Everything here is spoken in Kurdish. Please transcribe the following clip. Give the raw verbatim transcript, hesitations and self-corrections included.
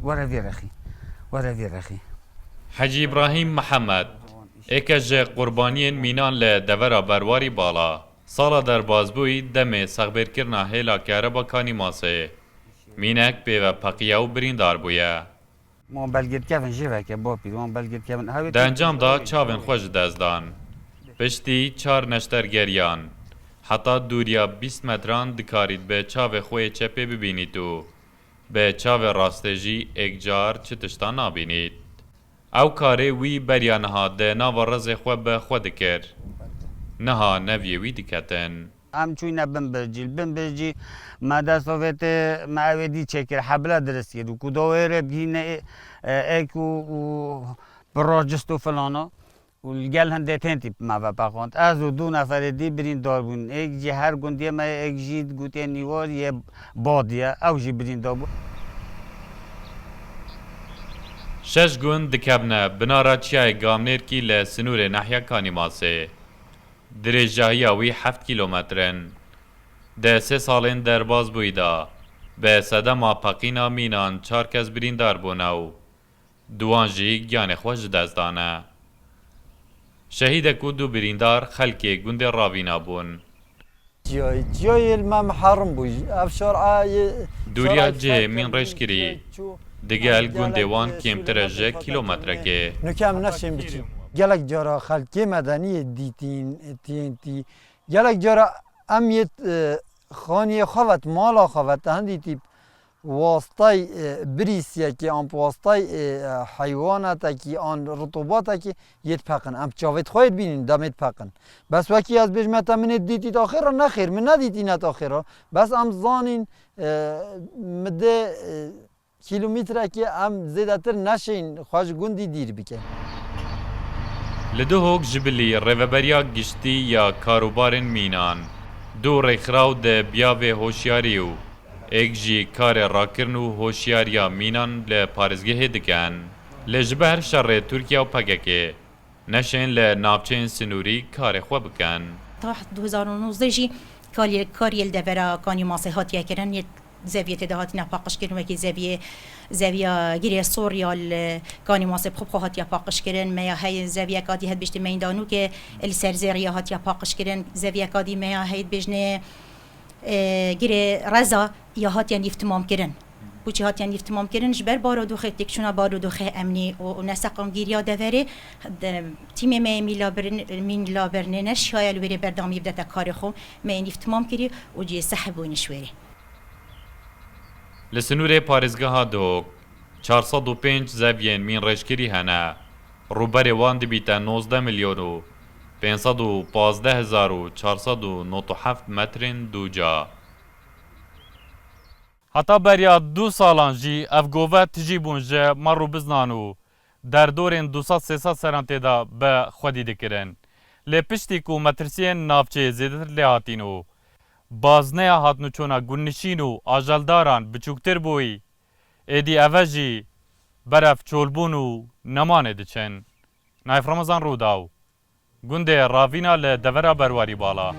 Were vê rexî. Were vê rexî. Hecî Îbrahîm Mihemed, êke ji qurbaniyên mînan li devera Berwarî Bala, sala derbazbûyî demê sexbêrkirina hêla kereba Kanîmasê, mînek pê ve peqiye û birîndar bûye. Wan belgê dikevin jê veke, bapîr, wan belgê dikevin. Hewê Di encam de çavên xwe ji dest dan. Piştî çar neşter geriyan. Heta dûriya bîst metran dikarît bi çavê xwe yê çepê bibînît û bi çavê rastê jî êkcar çi tiştan nabînît. Ew karê wî beriya niha di nava rizê xwe bi xwe dikir. Niha neviyê wî diketin. Em çûyne bin bircî. Li bin bircî me dest Sovyetê me ew ê dî çêkir, hebile dirist kir. Û ku dawê rê bigihîne ê, e, ek û, û bi racist û filana. Û li gel hindê tên tîp me ve pexand. Ez û du neferê dî birîndar bûn. Êk jî her gundiyê me yê, êk jî gotê Nîwar yê Badiye. Ew jî birîndar bû. Şeş gund dikevne binara çiyayê Gamnêrkî li sinûrê nehiya Kanîmasê. Dirêjahiya wî heft kîlometre in. Di sê salên derbazbûyî de bi sedema peqîna mînan çar kes birîndar bûne û di wan jî giyanê xwe ji dest dane. Şehîdek û du birîndar xelkê gundê Ravîna bûn. Çiyayê, çiyayê li me miherim bû. Ev şar a yê, Dûriya şar a cihê Mîn Rêşkirî digel gundê wan kêmtir e ji kîlometrekê. Nuke em neşên biçin. Gelek cara xelkê medeniyê dîtîn, tîn, tî. Gelek cara em yê, e, xaniyê xwe vet, mala xwe vet, hindî tîp wastay, e, birîsiyekê an bi wastay, e, heywanetekî an ritobatekî yê dipeqin. Em çavêt xwe yê dibînin, demê dipeqin. Bes wekî ez bêjime te min ê dîtît axêra, nexêr, min nedîtîne axêra. Bes em zanîn, e, mi dê, e, kîlometrekê em zêdetir neşên xwe ji gundî dîr bikin. Li Duhok ji bilî Rêveberiya Giştî ya Karûbarên Mînan du rêkxiraw di biyavê hoşyarî û êk jî karê rakirin û hoşyariya mînan li parêzgehê dikin. Lê ji ber şerê Tirkiye û P K K neşên li navçeyên sinûrî karê xwe bikin. Ta du hezar û nozdeh jî kariyê, kariyê li devera Kanîmasê hatiye kirin, yê zeviyê tê de hatine paqijkirin, wekî zeviyê, zeviya Girê Sor ya li Kanîmasê bi xwe bi xwe hatiye paqijkirin, me ya heye zeviyeka dî heye dibêjtê Meydanûkê li ser zêrê ya hatiye paqijkirin, zeviyeka dî me ya heye dibêjnê, e, Girê Reza ya hatiye nîvtimamkirin. Boçî hatiye nîvtimamkirin? Ji ber barodoxê, têkçûna barodoxê emnî û, û neseqamgîriya deverê, de, tîmê me yê mînlabirn-, mînlabirnê neşiyaye li wêrê berdewamî bidete karê xwe, me yê nîvtimam kirî û cihê sehil bûyne ji wêrê. Li sinûrê parêzgeha Duhok çar sed û pênc zeviyên mînrêjkirî hene. Rûberê wan dibîte nozdeh milyon û pênc sed û pazdeh hezar û çar sed û nod û heft metrên dûca. Heta beriya du salan jî ev gove tijî bûn ji mar û biznan û derdorên du sed sê sed seran tê de bi xwedî dikirin. Lê piştî ku metirsiyên navçeyê zêdetir lê hatîn û bazneya hatnûçûna gundnişîn û ajeldaran biçûktir bûyî, êdî eve jî berev çolbûn û nemanê diçin. Naif Ramazan Rûdaw, gundê Ravîna li devera Berwarî Bala.